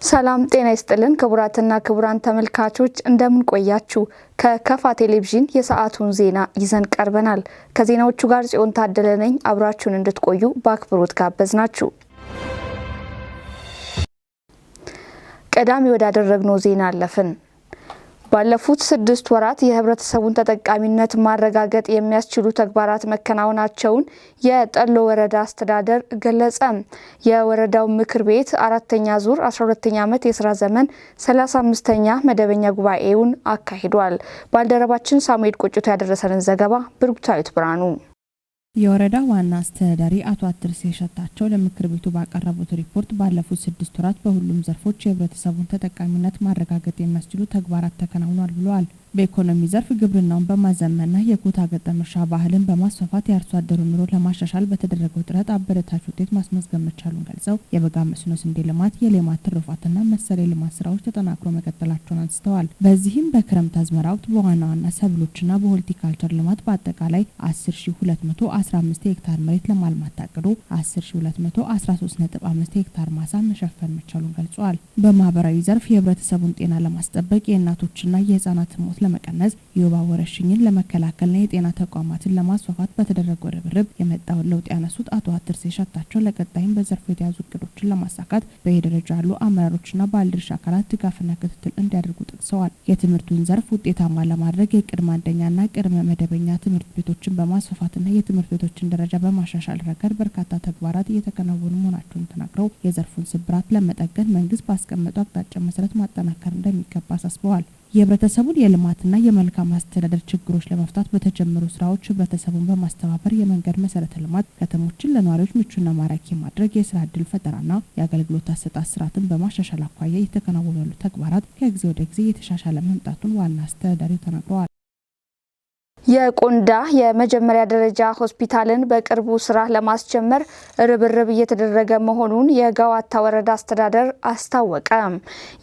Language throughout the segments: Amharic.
ሰላም ጤና ይስጥልን ክቡራትና ክቡራን ተመልካቾች፣ እንደምን ቆያችሁ? ከከፋ ቴሌቪዥን የሰዓቱን ዜና ይዘን ቀርበናል። ከዜናዎቹ ጋር ጽዮን ታደለ ነኝ። አብራችሁን እንድትቆዩ በአክብሮት ጋበዝናችሁ። ቀዳሚ ወዳደረግነው ዜና አለፍን። ባለፉት 6 ወራት የህብረተሰቡን ተጠቃሚነት ማረጋገጥ የሚያስችሉ ተግባራት መከናወናቸውን የጠሎ ወረዳ አስተዳደር ገለጸ። የወረዳው ምክር ቤት አራተኛ ዙር 12ኛ ዓመት የስራ ዘመን 35ኛ መደበኛ ጉባኤውን አካሂዷል። ባልደረባችን ሳሙኤል ቁጭቱ ያደረሰንን ዘገባ ብሩክታዊት ብርሃኑ። የወረዳ ዋና አስተዳዳሪ አቶ አትርሴ ሸታቸው ለምክር ቤቱ ባቀረቡት ሪፖርት ባለፉት 6 ወራት በሁሉም ዘርፎች የህብረተሰቡን ተጠቃሚነት ማረጋገጥ የሚያስችሉ ተግባራት ተከናውኗል ብለዋል። በኢኮኖሚ ዘርፍ ግብርናውን በማዘመንና የኩታ ገጠም እርሻ ባህልን በማስፋፋት የአርሶ አደሩን ኑሮ ለማሻሻል በተደረገው ጥረት አበረታች ውጤት ማስመዝገብ መቻሉን ገልጸው፣ የበጋ መስኖ ስንዴ ልማት፣ የሌማት ትሩፋትና መሰል የልማት ስራዎች ተጠናክሮ መቀጠላቸውን አንስተዋል። በዚህም በክረምት አዝመራ ወቅት በዋና ዋና ሰብሎችና በሆርቲካልቸር ልማት በአጠቃላይ 10,215 ሄክታር መሬት ለማልማት ታቅዶ 10,213.5 ሄክታር ማሳ መሸፈን መቻሉን ገልጸዋል። በማህበራዊ ዘርፍ የህብረተሰቡን ጤና ለማስጠበቅ፣ የእናቶችና የህጻናት ሞት ለመቀነስ፣ የወባ ወረርሽኝን ለመከላከልና የጤና ተቋማትን ለማስፋፋት በተደረገው ርብርብ የመጣውን ለውጥ ያነሱት አቶ አትርሴ ሸታቸው፣ ለቀጣይም በዘርፉ የተያዙ እቅዶችን ለማሳካት በየደረጃ ያሉ አመራሮችና ባለድርሻ አካላት ድጋፍና ክትትል እንዲያደርጉ ጠቅሰዋል። የትምህርቱን ዘርፍ ውጤታማ ለማድረግ የቅድመ አንደኛና ቅድመ መደበኛ ትምህርት ቤቶችን በማስፋፋትና የትምህርት ቤቶችን ደረጃ በማሻሻል ረገድ በርካታ ተግባራት እየተከናወኑ መሆናቸውን ተናግረው፣ የዘርፉን ስብራት ለመጠገን መንግስት ባስቀመጠው አቅጣጫ መሰረት ማጠናከር እንደሚገባ አሳስበዋል። የህብረተሰቡን የልማትና የመልካም አስተዳደር ችግሮች ለመፍታት በተጀመሩ ስራዎች ህብረተሰቡን በማስተባበር የመንገድ መሰረተ ልማት፣ ከተሞችን ለነዋሪዎች ምቹና ማራኪ ማድረግ፣ የስራ እድል ፈጠራና የአገልግሎት አሰጣጥ ስርዓትን በማሻሻል አኳያ እየተከናወኑ ያሉ ተግባራት ከጊዜ ወደ ጊዜ እየተሻሻለ መምጣቱን ዋና አስተዳዳሪው ተናግረዋል። የቆንዳ የመጀመሪያ ደረጃ ሆስፒታልን በቅርቡ ስራ ለማስጀመር ርብርብ እየተደረገ መሆኑን የጋዋታ ወረዳ አስተዳደር አስታወቀ።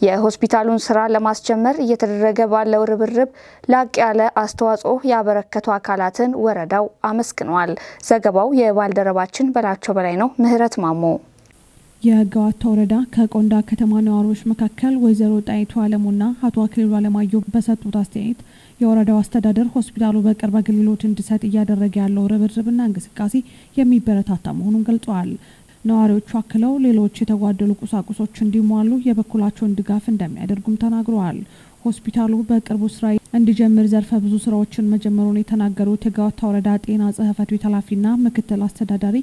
የሆስፒታሉን ስራ ለማስጀመር እየተደረገ ባለው ርብርብ ላቅ ያለ አስተዋጽኦ ያበረከቱ አካላትን ወረዳው አመስግኗል። ዘገባው የባልደረባችን በላቸው በላይ ነው። ምህረት ማሞ። የገዋታ ወረዳ ከቆንዳ ከተማ ነዋሪዎች መካከል ወይዘሮ ጣይቱ አለሙና አቶ አክሊሉ አለማየሁ በሰጡት አስተያየት፣ የወረዳው አስተዳደር ሆስፒታሉ በቅርብ አገልግሎት እንዲሰጥ እያደረገ ያለው ርብርብና እንቅስቃሴ የሚበረታታ መሆኑን ገልጸዋል። ነዋሪዎቹ አክለው ሌሎች የተጓደሉ ቁሳቁሶች እንዲሟሉ የበኩላቸውን ድጋፍ እንደሚያደርጉም ተናግረዋል። ሆስፒታሉ በቅርቡ ስራ እንዲጀምር ዘርፈ ብዙ ስራዎችን መጀመሩን የተናገሩት የገዋታ ወረዳ ጤና ጽሕፈት ቤት ኃላፊና ምክትል አስተዳዳሪ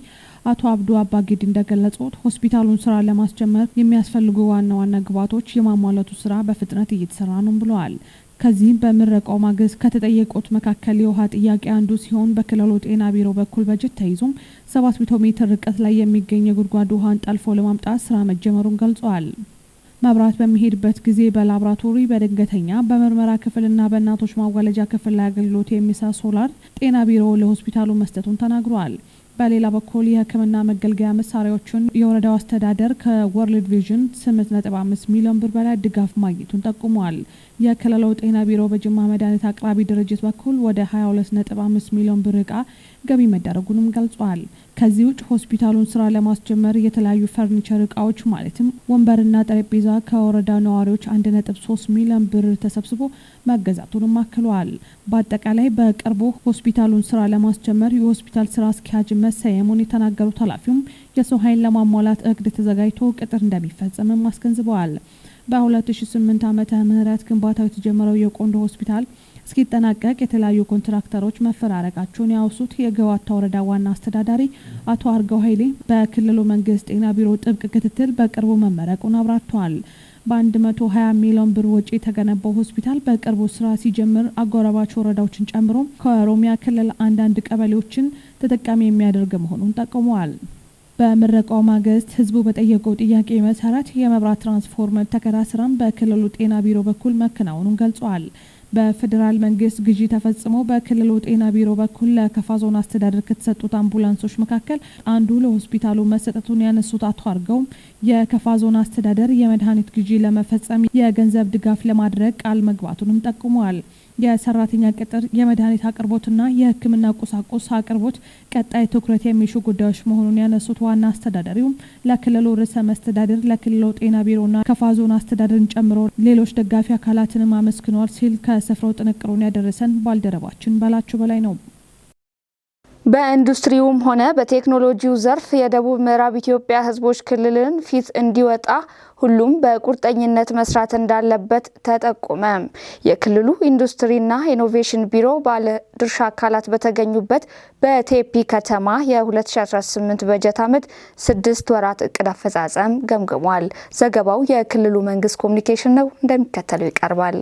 አቶ አብዱ አባጊድ እንደገለጹት፣ ሆስፒታሉን ስራ ለማስጀመር የሚያስፈልጉ ዋና ዋና ግብዓቶች የማሟላቱ ስራ በፍጥነት እየተሰራ ነው ብለዋል። ከዚህም በምረቃው ማግስት ከተጠየቁት መካከል የውሃ ጥያቄ አንዱ ሲሆን፣ በክልሉ ጤና ቢሮ በኩል በጀት ተይዞም 700 ሜትር ርቀት ላይ የሚገኝ የጉድጓድ ውሃን ጠልፎ ለማምጣት ስራ መጀመሩን ገልጸዋል። መብራት በሚሄድበት ጊዜ በላቦራቶሪ፣ በድንገተኛ፣ በምርመራ ክፍልና በእናቶች ማዋለጃ ክፍል ላይ አገልግሎት የሚሰጥ ሶላር ጤና ቢሮ ለሆስፒታሉ መስጠቱን ተናግረዋል። በሌላ በኩል የሕክምና መገልገያ መሳሪያዎችን የወረዳው አስተዳደር ከወርልድ ቪዥን 8.5 ሚሊዮን ብር በላይ ድጋፍ ማግኘቱን ጠቁመዋል። የክልሉ ጤና ቢሮ በጅማ መድኃኒት አቅራቢ ድርጅት በኩል ወደ 22.5 ሚሊዮን ብር እቃ ገቢ መደረጉንም ገልጿል። ከዚህ ውጭ ሆስፒታሉን ስራ ለማስጀመር የተለያዩ ፈርኒቸር እቃዎች ማለትም ወንበርና ጠረጴዛ ከወረዳ ነዋሪዎች 1.3 ሚሊዮን ብር ተሰብስቦ መገዛቱንም አክለዋል። በአጠቃላይ በቅርቡ ሆስፒታሉን ስራ ለማስጀመር የሆስፒታል ስራ አስኪያጅ መሰየሙን የተናገሩት ኃላፊውም፣ የሰው ኃይል ለማሟላት እቅድ ተዘጋጅቶ ቅጥር እንደሚፈጸምም አስገንዝበዋል። በ2008 ዓመተ ምህረት ግንባታው የተጀመረው የቆንዶ ሆስፒታል እስኪጠናቀቅ የተለያዩ ኮንትራክተሮች መፈራረቃቸውን ያወሱት የገዋታ ወረዳ ዋና አስተዳዳሪ አቶ አርገው ኃይሌ፣ በክልሉ መንግስት ጤና ቢሮ ጥብቅ ክትትል በቅርቡ መመረቁን አብራርተዋል። በ120 ሚሊዮን ብር ወጪ የተገነባው ሆስፒታል በቅርቡ ስራ ሲጀምር አጎራባች ወረዳዎችን ጨምሮ ከኦሮሚያ ክልል አንዳንድ ቀበሌዎችን ተጠቃሚ የሚያደርግ መሆኑን ጠቁመዋል። በምረቃው ማግስት ህዝቡ በጠየቀው ጥያቄ መሰረት የመብራት ትራንስፎርመር ተከላ ስራም በክልሉ ጤና ቢሮ በኩል መከናወኑን ገልጸዋል። በፌዴራል መንግስት ግዢ ተፈጽሞ በክልሉ ጤና ቢሮ በኩል ለከፋ ዞን አስተዳደር ከተሰጡት አምቡላንሶች መካከል አንዱ ለሆስፒታሉ መሰጠቱን ያነሱት አቶ አርገው፣ የከፋ ዞን አስተዳደር የመድኃኒት ግዢ ለመፈጸም የገንዘብ ድጋፍ ለማድረግ ቃል መግባቱንም ጠቁመዋል። የሰራተኛ ቅጥር፣ የመድኃኒት አቅርቦትና የሕክምና ቁሳቁስ አቅርቦት ቀጣይ ትኩረት የሚሹ ጉዳዮች መሆኑን ያነሱት ዋና አስተዳዳሪው ለክልሉ ርዕሰ መስተዳድር፣ ለክልሉ ጤና ቢሮና ከፋ ዞን አስተዳደርን ጨምሮ ሌሎች ደጋፊ አካላትንም አመስግነዋል ሲል ከስፍራው ጥንቅሩን ያደረሰን ባልደረባችን በላቸው በላይ ነው። በኢንዱስትሪውም ሆነ በቴክኖሎጂው ዘርፍ የደቡብ ምዕራብ ኢትዮጵያ ሕዝቦች ክልልን ፊት እንዲወጣ ሁሉም በቁርጠኝነት መስራት እንዳለበት ተጠቆመ። የክልሉ ኢንዱስትሪና ኢኖቬሽን ቢሮ ባለ ድርሻ አካላት በተገኙበት በቴፒ ከተማ የ2018 በጀት ዓመት 6 ወራት እቅድ አፈጻጸም ገምግሟል። ዘገባው የክልሉ መንግስት ኮሚኒኬሽን ነው፣ እንደሚከተለው ይቀርባል።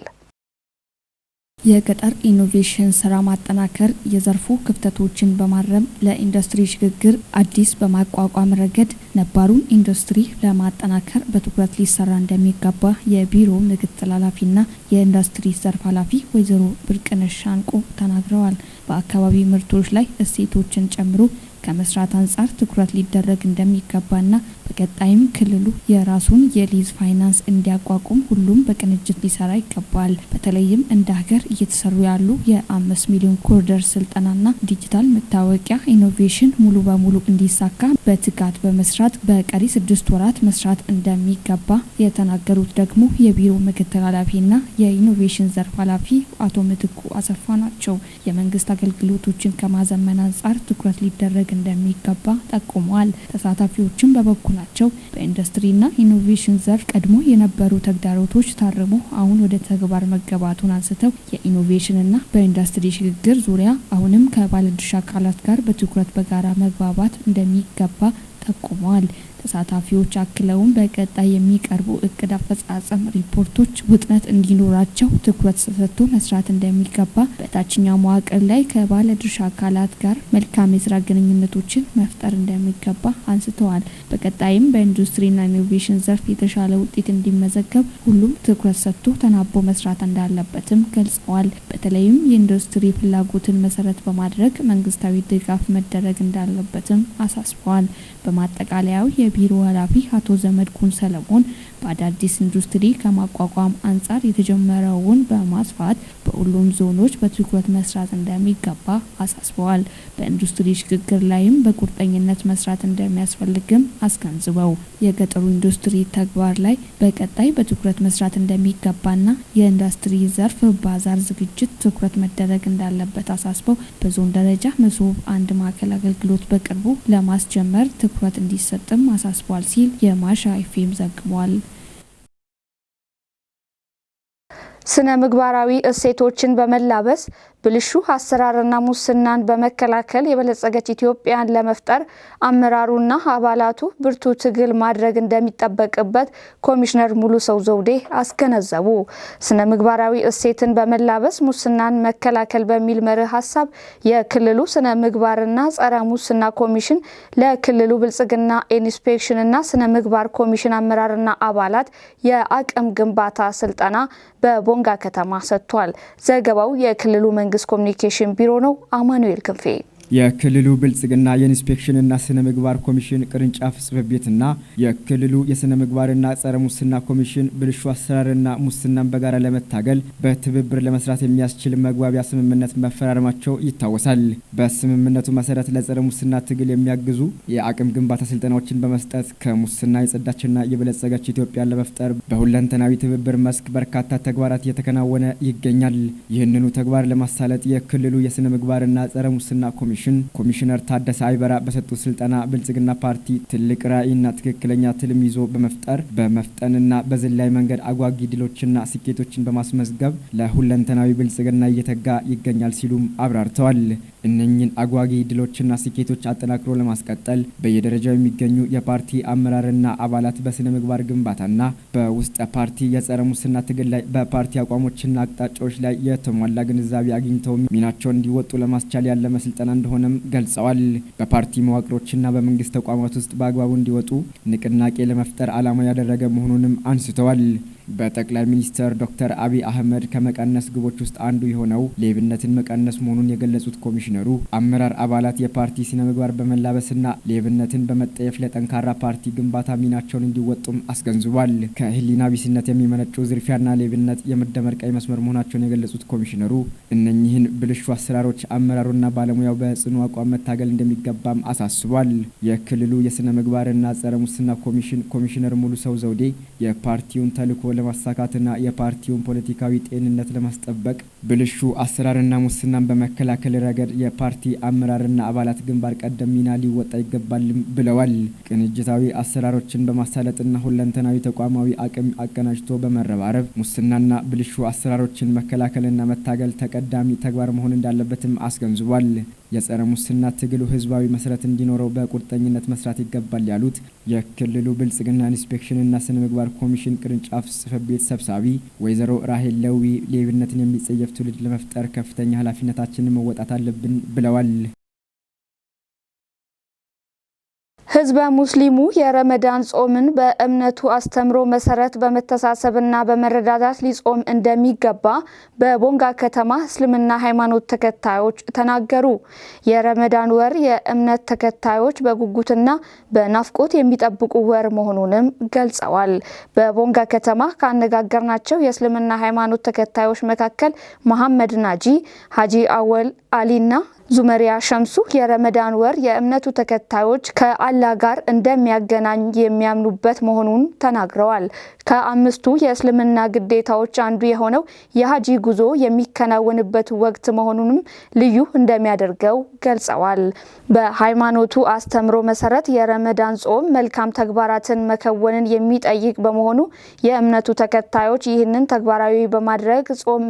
የገጠር ኢኖቬሽን ስራ ማጠናከር፣ የዘርፉ ክፍተቶችን በማረም ለኢንዱስትሪ ሽግግር አዲስ በማቋቋም ረገድ ነባሩን ኢንዱስትሪ ለማጠናከር በትኩረት ሊሰራ እንደሚገባ የቢሮ ምክትል ኃላፊና የኢንዱስትሪ ዘርፍ ኃላፊ ወይዘሮ ብርቅነሽ ሻንቆ ተናግረዋል። በአካባቢ ምርቶች ላይ እሴቶችን ጨምሮ ከመስራት አንጻር ትኩረት ሊደረግ እንደሚገባና በቀጣይም ክልሉ የራሱን የሊዝ ፋይናንስ እንዲያቋቁም ሁሉም በቅንጅት ሊሰራ ይገባል። በተለይም እንደ ሀገር እየተሰሩ ያሉ የ5 ሚሊዮን coder ስልጠናና ዲጂታል መታወቂያ ኢኖቬሽን ሙሉ በሙሉ እንዲሳካ በትጋት በመስራት በቀሪ 6 ወራት መስራት እንደሚገባ የተናገሩት ደግሞ የቢሮ ምክትል ኃላፊና የኢኖቬሽን ዘርፍ ኃላፊ አቶ ምትኩ አሰፋ ናቸው። የመንግስት አገልግሎቶችን ከማዘመን አንጻር ትኩረት ሊደረግ እንደሚገባ ጠቁመዋል። ተሳታፊዎችም በበኩላቸው በኢንዱስትሪና ኢኖቬሽን ዘርፍ ቀድሞ የነበሩ ተግዳሮቶች ታርሞ አሁን ወደ ተግባር መገባቱን አንስተው፣ የኢኖቬሽንና በኢንዱስትሪ ሽግግር ዙሪያ አሁንም ከባለድርሻ አካላት ጋር በትኩረት በጋራ መግባባት እንደሚገባ ጠቁመዋል። ተሳታፊዎች አክለውም በቀጣይ የሚቀርቡ እቅድ አፈጻጸም ሪፖርቶች ውጥነት እንዲኖራቸው ትኩረት ተሰጥቶ መስራት እንደሚገባ፣ በታችኛው መዋቅር ላይ ከባለድርሻ አካላት ጋር መልካም የስራ ግንኙነቶችን መፍጠር እንደሚገባ አንስተዋል። በቀጣይም በኢንዱስትሪና ኢኖቬሽን ዘርፍ የተሻለ ውጤት እንዲመዘገብ ሁሉም ትኩረት ሰጥቶ ተናቦ መስራት እንዳለበትም ገልጸዋል። በተለይም የኢንዱስትሪ ፍላጎትን መሰረት በማድረግ መንግስታዊ ድጋፍ መደረግ እንዳለበትም አሳስበዋል። በማጠቃለያው የቢሮ ኃላፊ አቶ ዘመድኩን ሰለሞን በአዳዲስ ኢንዱስትሪ ከማቋቋም አንጻር የተጀመረውን በማስፋት በሁሉም ዞኖች በትኩረት መስራት እንደሚገባ አሳስበዋል። በኢንዱስትሪ ሽግግር ላይም በቁርጠኝነት መስራት እንደሚያስፈልግም አስገንዝበው፣ የገጠሩ ኢንዱስትሪ ተግባር ላይ በቀጣይ በትኩረት መስራት እንደሚገባና የኢንዱስትሪ ዘርፍ ባዛር ዝግጅት ትኩረት መደረግ እንዳለበት አሳስበው፣ በዞን ደረጃ መሶብ አንድ ማዕከል አገልግሎት በቅርቡ ለማስጀመር ትኩረት እንዲሰጥም አሳስቧል ሲል የማሻ ኤፍኤም ዘግቧል። ስነ ምግባራዊ እሴቶችን በመላበስ ብልሹ አሰራርና ሙስናን በመከላከል የበለጸገች ኢትዮጵያን ለመፍጠር አመራሩና አባላቱ ብርቱ ትግል ማድረግ እንደሚጠበቅበት ኮሚሽነር ሙሉሰው ዘውዴ አስገነዘቡ። ስነ ምግባራዊ እሴትን በመላበስ ሙስናን መከላከል በሚል መርህ ሀሳብ የክልሉ ስነ ምግባርና ጸረ ሙስና ኮሚሽን ለክልሉ ብልጽግና ኢንስፔክሽንና ስነ ምግባር ኮሚሽን አመራርና አባላት የአቅም ግንባታ ስልጠና በቦንጋ ከተማ ሰጥቷል። ዘገባው የክልሉ መንግስት ኮሚኒኬሽን ቢሮ ነው። አማኑኤል ክንፌ። የክልሉ ብልጽግና የኢንስፔክሽንና ስነ ምግባር ኮሚሽን ቅርንጫፍ ጽሕፈት ቤትና የክልሉ የስነ ምግባርና ጸረ ሙስና ኮሚሽን ብልሹ አሰራርና ሙስናን በጋራ ለመታገል በትብብር ለመስራት የሚያስችል መግባቢያ ስምምነት መፈራረማቸው ይታወሳል። በስምምነቱ መሰረት ለጸረ ሙስና ትግል የሚያግዙ የአቅም ግንባታ ስልጠናዎችን በመስጠት ከሙስና የጸዳችና የበለጸገች ኢትዮጵያን ለመፍጠር በሁለንተናዊ ትብብር መስክ በርካታ ተግባራት እየተከናወነ ይገኛል። ይህንኑ ተግባር ለማሳለጥ የክልሉ የስነ ምግባርና ጸረ ሙስና ኮሚሽን ኮሚሽነር ታደሰ አይበራ በሰጡት ስልጠና፣ ብልጽግና ፓርቲ ትልቅ ራዕይና ትክክለኛ ትልም ይዞ በመፍጠር በመፍጠንና በዝላይ መንገድ አጓጊ ድሎችና ስኬቶችን በማስመዝገብ ለሁለንተናዊ ብልጽግና እየተጋ ይገኛል ሲሉም አብራርተዋል። እነኝን አጓጊ ድሎችና ስኬቶች አጠናክሮ ለማስቀጠል በየደረጃው የሚገኙ የፓርቲ አመራርና አባላት በስነ ምግባር ግንባታና በውስጠ ፓርቲ የጸረ ሙስና ትግል ላይ በፓርቲ አቋሞችና አቅጣጫዎች ላይ የተሟላ ግንዛቤ አግኝተው ሚናቸውን እንዲወጡ ለማስቻል ያለመ ስልጠና እንደሆነም ገልጸዋል። በፓርቲ መዋቅሮችና በመንግስት ተቋማት ውስጥ በአግባቡ እንዲወጡ ንቅናቄ ለመፍጠር ዓላማ ያደረገ መሆኑንም አንስተዋል። በጠቅላይ ሚኒስትር ዶክተር አብይ አህመድ ከመቀነስ ግቦች ውስጥ አንዱ የሆነው ሌብነትን መቀነስ መሆኑን የገለጹት ኮሚሽነሩ፣ አመራር አባላት የፓርቲ ስነ ምግባር በመላበስና ሌብነትን በመጠየፍ ለጠንካራ ፓርቲ ግንባታ ሚናቸውን እንዲወጡም አስገንዝቧል። ከህሊና ቢስነት የሚመነጩ ዝርፊያና ሌብነት የመደመር ቀይ መስመር መሆናቸውን የገለጹት ኮሚሽነሩ፣ እነኚህን ብልሹ አሰራሮች አመራሩና ባለሙያው በጽኑ አቋም መታገል እንደሚገባም አሳስቧል። የክልሉ የስነ ምግባርና ጸረ ሙስና ኮሚሽን ኮሚሽነር ሙሉ ሰው ዘውዴ የፓርቲውን ተልዕኮ ለማሳካትና የፓርቲውን ፖለቲካዊ ጤንነት ለማስጠበቅ ብልሹ አሰራርና ሙስናን በመከላከል ረገድ የፓርቲ አመራርና አባላት ግንባር ቀደም ሚና ሊወጣ ይገባልም ብለዋል። ቅንጅታዊ አሰራሮችን በማሳለጥና ሁለንተናዊ ተቋማዊ አቅም አቀናጅቶ በመረባረብ ሙስናና ብልሹ አሰራሮችን መከላከልና መታገል ተቀዳሚ ተግባር መሆን እንዳለበትም አስገንዝቧል። የጸረ ሙስና ትግሉ ህዝባዊ መሰረት እንዲኖረው በቁርጠኝነት መስራት ይገባል ያሉት የክልሉ ብልጽግና ኢንስፔክሽንና ስነ ምግባር ኮሚሽን ቅርንጫፍ ጽሕፈት ቤት ሰብሳቢ ወይዘሮ ራሄል ለዊ፣ ሌብነትን የሚጸየፍ ትውልድ ለመፍጠር ከፍተኛ ኃላፊነታችንን መወጣት አለብን ብለዋል። ህዝበ ሙስሊሙ የረመዳን ጾምን በእምነቱ አስተምሮ መሰረት በመተሳሰብና በመረዳዳት ሊጾም እንደሚገባ በቦንጋ ከተማ እስልምና ሃይማኖት ተከታዮች ተናገሩ። የረመዳን ወር የእምነት ተከታዮች በጉጉትና በናፍቆት የሚጠብቁ ወር መሆኑንም ገልጸዋል። በቦንጋ ከተማ ካነጋገርናቸው የእስልምና ሃይማኖት ተከታዮች መካከል መሐመድ ናጂ፣ ሀጂ አወል አሊና ዙመሪያ ሸምሱ የረመዳን ወር የእምነቱ ተከታዮች ከአላህ ጋር እንደሚያገናኝ የሚያምኑበት መሆኑን ተናግረዋል። ከአምስቱ የእስልምና ግዴታዎች አንዱ የሆነው የሀጂ ጉዞ የሚከናወንበት ወቅት መሆኑንም ልዩ እንደሚያደርገው ገልጸዋል። በሃይማኖቱ አስተምሮ መሰረት የረመዳን ጾም መልካም ተግባራትን መከወንን የሚጠይቅ በመሆኑ የእምነቱ ተከታዮች ይህንን ተግባራዊ በማድረግ ጾም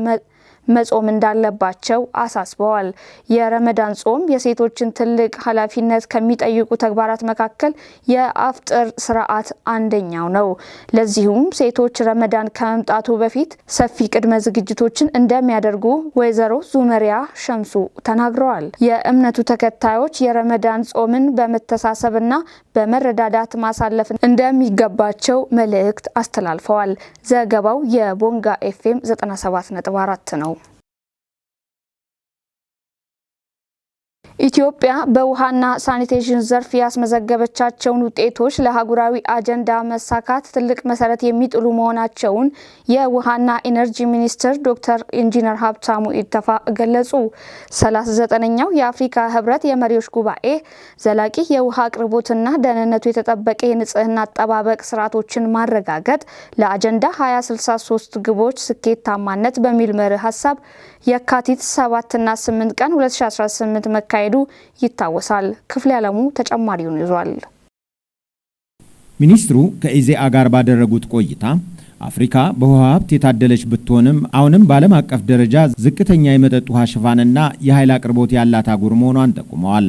መጾም እንዳለባቸው አሳስበዋል። የረመዳን ጾም የሴቶችን ትልቅ ኃላፊነት ከሚጠይቁ ተግባራት መካከል የአፍጥር ስርዓት አንደኛው ነው። ለዚሁም ሴቶች ረመዳን ከመምጣቱ በፊት ሰፊ ቅድመ ዝግጅቶችን እንደሚያደርጉ ወይዘሮ ዙመሪያ ሸምሱ ተናግረዋል። የእምነቱ ተከታዮች የረመዳን ጾምን በመተሳሰብና በመረዳዳት ማሳለፍ እንደሚገባቸው መልእክት አስተላልፈዋል። ዘገባው የቦንጋ ኤፍኤም 97.4 ነው። ኢትዮጵያ በውሃና ሳኒቴሽን ዘርፍ ያስመዘገበቻቸውን ውጤቶች ለአህጉራዊ አጀንዳ መሳካት ትልቅ መሰረት የሚጥሉ መሆናቸውን የውሃና ኢነርጂ ሚኒስትር ዶክተር ኢንጂነር ሀብታሙ ኢተፋ ገለጹ። 39ኛው የአፍሪካ ህብረት የመሪዎች ጉባኤ ዘላቂ የውሃ አቅርቦትና ደህንነቱ የተጠበቀ የንጽህና አጠባበቅ ስርዓቶችን ማረጋገጥ ለአጀንዳ 2063 ግቦች ስኬታማነት በሚል መርህ ሀሳብ የካቲት 7ና 8 ቀን 2018 መካሄዱ ይታወሳል። ክፍሌ ዓለሙ ተጨማሪውን ይዟል። ሚኒስትሩ ከኢዜአ ጋር ባደረጉት ቆይታ አፍሪካ በውሃ ሀብት የታደለች ብትሆንም አሁንም በዓለም አቀፍ ደረጃ ዝቅተኛ የመጠጥ ውሃ ሽፋንና የኃይል አቅርቦት ያላት አህጉር መሆኗን ጠቁመዋል።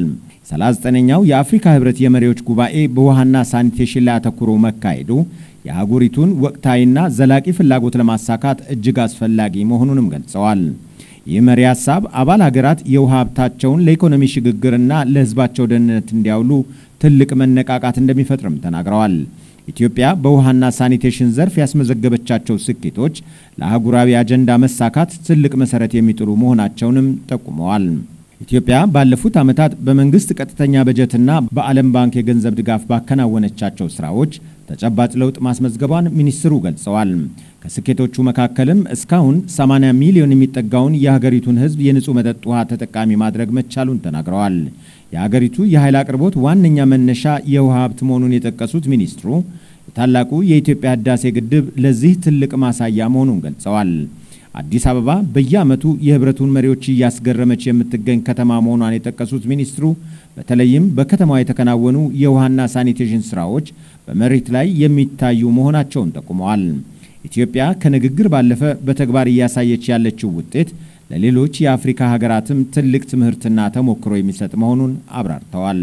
39ኛው የአፍሪካ ህብረት የመሪዎች ጉባኤ በውሃና ሳኒቴሽን ላይ አተኩሮ መካሄዱ የአህጉሪቱን ወቅታዊና ዘላቂ ፍላጎት ለማሳካት እጅግ አስፈላጊ መሆኑንም ገልጸዋል። ይህ መሪ ሀሳብ አባል ሀገራት የውሃ ሀብታቸውን ለኢኮኖሚ ሽግግርና ለህዝባቸው ደህንነት እንዲያውሉ ትልቅ መነቃቃት እንደሚፈጥርም ተናግረዋል። ኢትዮጵያ በውሃና ሳኒቴሽን ዘርፍ ያስመዘገበቻቸው ስኬቶች ለአህጉራዊ አጀንዳ መሳካት ትልቅ መሰረት የሚጥሉ መሆናቸውንም ጠቁመዋል። ኢትዮጵያ ባለፉት ዓመታት በመንግስት ቀጥተኛ በጀትና በዓለም ባንክ የገንዘብ ድጋፍ ባከናወነቻቸው ስራዎች ተጨባጭ ለውጥ ማስመዝገቧን ሚኒስትሩ ገልጸዋል። ከስኬቶቹ መካከልም እስካሁን 80 ሚሊዮን የሚጠጋውን የሀገሪቱን ሕዝብ የንጹህ መጠጥ ውሃ ተጠቃሚ ማድረግ መቻሉን ተናግረዋል። የሀገሪቱ የኃይል አቅርቦት ዋነኛ መነሻ የውሃ ሀብት መሆኑን የጠቀሱት ሚኒስትሩ፣ የታላቁ የኢትዮጵያ ህዳሴ ግድብ ለዚህ ትልቅ ማሳያ መሆኑን ገልጸዋል። አዲስ አበባ በየዓመቱ የህብረቱን መሪዎች እያስገረመች የምትገኝ ከተማ መሆኗን የጠቀሱት ሚኒስትሩ፣ በተለይም በከተማዋ የተከናወኑ የውሃና ሳኒቴሽን ስራዎች በመሬት ላይ የሚታዩ መሆናቸውን ጠቁመዋል። ኢትዮጵያ ከንግግር ባለፈ በተግባር እያሳየች ያለችው ውጤት ለሌሎች የአፍሪካ ሀገራትም ትልቅ ትምህርትና ተሞክሮ የሚሰጥ መሆኑን አብራርተዋል።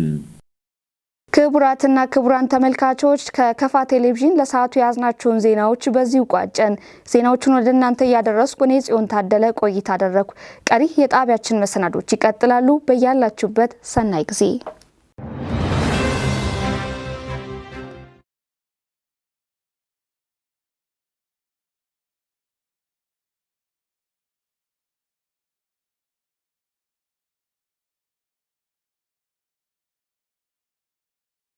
ክቡራትና ክቡራን ተመልካቾች፣ ከከፋ ቴሌቪዥን ለሰዓቱ የያዝናቸውን ዜናዎች በዚሁ ቋጨን። ዜናዎቹን ወደ እናንተ እያደረስኩ እኔ ጽዮን ታደለ ቆይታ አደረግኩ። ቀሪ የጣቢያችን መሰናዶች ይቀጥላሉ። በያላችሁበት ሰናይ ጊዜ።